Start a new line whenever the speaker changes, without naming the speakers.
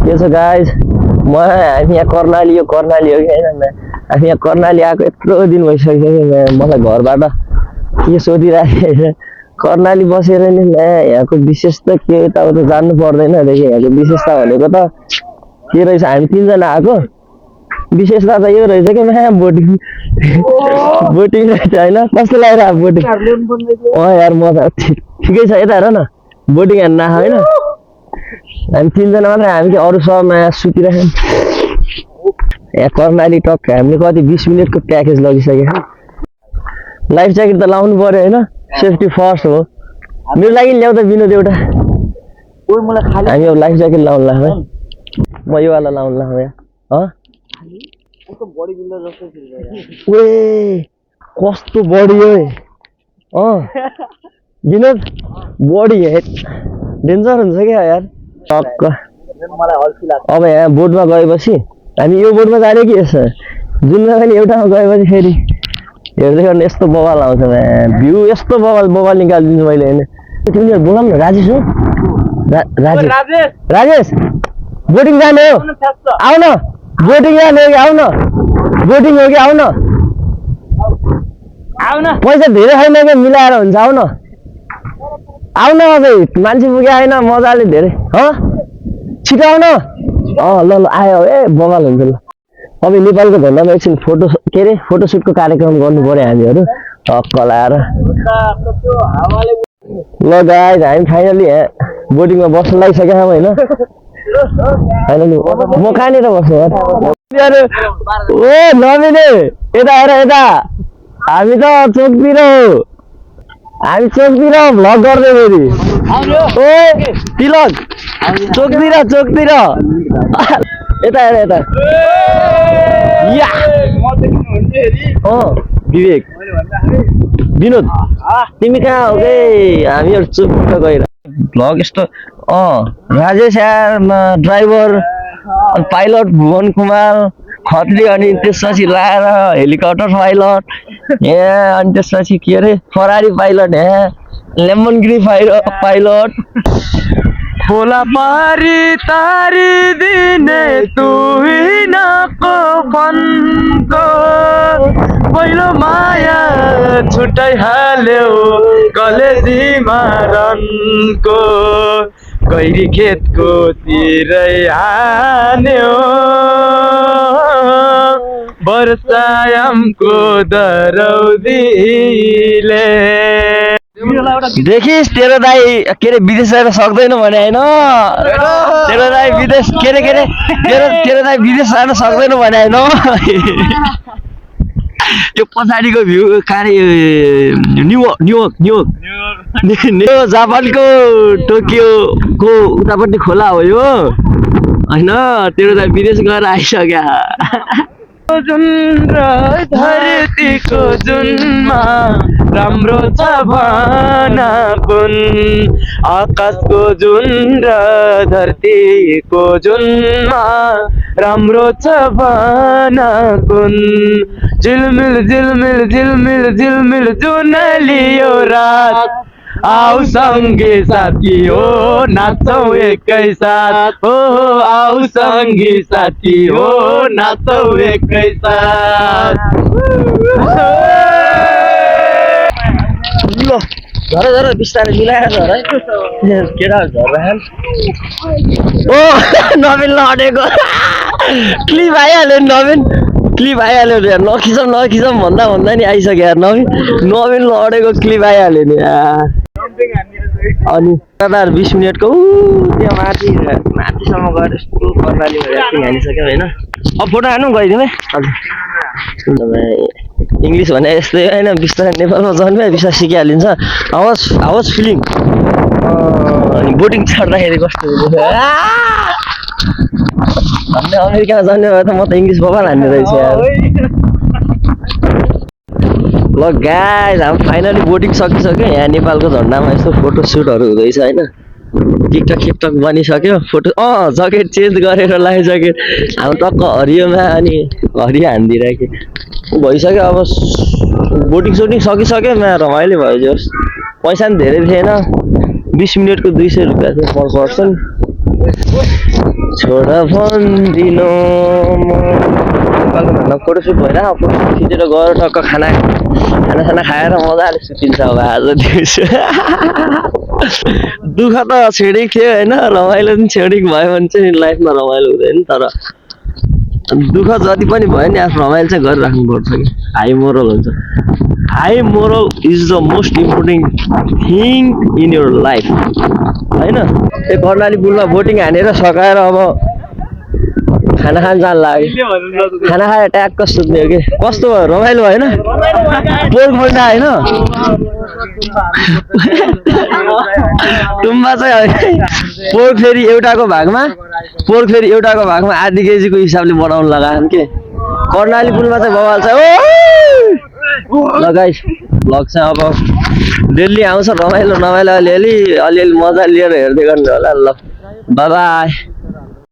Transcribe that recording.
के छ गाइस हामी यहाँ कर्णाली हो कि हैन हामी यहाँ कर्णाली आएको यत्रो दिन भइसक्यो मलाई घरबाट के सोधिराखे कर्णाली बसेर नि यहाँको विशेषता के त जान्नु पर्दैन देखि यहाँको विशेषता भनेको त के रहेछ हामी तीनजना आएको विशेषता त यो रहेछ कि म्या बोटिङ रहेछ हैन कस्तो लागिरहेको बोटिङ यार म त ठिकै छ यता हेर न बोटिङ हेर्न आएको हैन हामी तीनजना मात्रै हामी कि अरू सबमा सुतिरहेको यहाँ कर्णाली टक्क हामीले कति 20 मिनेटको प्याकेज लगिसक्यो लाइफ ज्याकेट त लाउनु पर्यो हैन सेफ्टी फर्स्ट हो मेरो लागि ल्याउ त विनोद एउटा हामी अब लाइफ ज्याकेट लाउनु लाग्छ म यो वाला लाउनु लाग्छ यहाँ कस्तो बडी हो विनोद बडी डेन्जर हुन्छ क्या यार टक्क अब यहाँ बोटमा गएपछि हामी यो बोटमा जाने कि यसो जुनमा पनि एउटामा गएपछि फेरि हेर्दै गर्ने यस्तो बवाल आउँछ भ्यू यस्तो बवाल निकालिदिन्छु मैले होइन तिमीहरू बोलाउँ न राजेश हो राजेश बोटिङ जाने हो आउ न बोटिङ जाने हो कि आउ न बोटिङ हो कि आउ न पैसा धेरै छैन कि मिलाएर हुन्छ आउ न अझै मान्छे पुगे आएन मजाले धेरै छिटो आउन ल आयो ए बवाल हुन्छ ल अब नेपालको धन्दामा एकछिन फोटोसुटको कार्यक्रम गर्नु पर्यो हामीहरू टक्क लाएर ल गाइस हामी फाइनली बोटिङमा बस्न लागिसकेका छौँ होइन फाइनली म कहाँनिर बस्नु ओ नमिने यता हेर यता हामी त चोकतिर हो हामी चोकतिर भ्लग गर्दै फेरि ओ तिलक चोकतिर यता हेर यता विवेक विनोद तिमी कहाँ हो कि हामीहरू चोकतिर गएर भ्लग यस्तो राजेश ड्राइभर पाइलट भुवन कुमार खत्री अनि त्यसपछि लाएर हेलिकप्टर पाइलट अनि त्यसपछि के अरे फरारी पाइलट लेमन ग्रिन पाइलट खोला पारी तारी दिने तुहिनाको फनको पहिलो माया छुट्टाइ हाल्यो कलेजीमा रनको गैरी खेतको तिरै हान्यो वर्षायामको दरौदीले देखिस् तेरो दाई के अरे विदेश जान सक्दैन भने होइन तेरो दाई विदेश के अरे तेरो दाई विदेश जान सक्दैन भने होइन त्यो पछाडिको भ्यू खाने न्युयोर्क जापानको टोकियोको उतापट्टि खोला हो यो होइन तेरो दाई विदेश गएर आइसक्यो जुन र धरतीको जुनमा राम्रो छ भना कुन आकाशको जुन र धरतीको जुनमा राम्रो छ भना कुन झिलमिल झिलमिल झिलमिल झिलमिल जुन लियो रात आउ सँगै साथी हो नाचौँ एकै साथ हो आउ सँगै साथी हो नाचौँ एकै साथ ल झर बिस्तारै मिलाएर झर है केटा झर ओ नवीन लडेको क्लिप आइहाल्यो नवीन क्लिप आइहाल्यो नखिचौँ भन्दा नि आइसक्यो यार नवीन लडेको क्लिप आइहाल्यो नि अनि 20 मिनटको त्यहाँ माथिसम्म गएर यस्तो कर्णाली एक्टिङ हानिसक्यो होइन अब फोटो हान्नु गइदिउँ है इङ्ग्लिस भने यस्तै होइन बिस्तारै नेपालमा जन्मे बिस्तारै सिकिहालिन्छ हाउस फिलिङ अनि बोटिङ चढ्दाखेरि कस्तो हुन्छ भन्ने अमेरिकामा जन्मे भए त म त इङ्ग्लिस बबाल हान्ने रहेछ यार ल गाइस हामी फाइनली बोटिङ सकिसक्यो यहाँ नेपालको झन्डामा यस्तो फोटो सुटहरू हुँदैछ होइन टिकटक बनिसक्यो फोटो ज्याकेट चेन्ज गरेर लाइफ ज्याकेट हामी टक्क हरियोमा अनि हरियो हानिदिइराख्यो भइसक्यो अब बोटिङ सकिसक्यो मा रमाइलो भयो जोस् पैसा पनि धेरै थिएन 20 मिनटको 200 रुपियाँ थियो पर पर्सन छोड भन्दिनो म फोटो सुट भएर फोटो खिचेर गएर टक्क खाना खाएर मजाले सुतिन्छ अब आज दिउँसो दुःख त छेडिक थियो होइन रमाइलो पनि छेडिक भयो भने चाहिँ लाइफमा रमाइलो हुँदैन तर दुःख जति पनि भयो नि आफ्नो रमाइलो चाहिँ गरिराख्नुपर्छ कि हाई मोरल हुन्छ high moral is the most important thing in your life होइन त्यो कर्णाली पुलमा बोटिङ हानेर सकाएर अब खाना खान जान लाग्यो खाना खाएर ट्याक्क सुत्ने हो कि कस्तो भयो रमाइलो भएन पोल खोल्दा होइन टुम्बा चाहिँ पोल फेरि एउटाको भागमा आधी केजीको हिसाबले बनाउनु लगाएन के कर्णाली पुलमा चाहिँ बवाल छ ओ लगाइस भ्लग चाहिँ अब डेली आउँछ रमाइलो अलिअलि मजा लिएर हेर्दै गर्ने होला ल बाई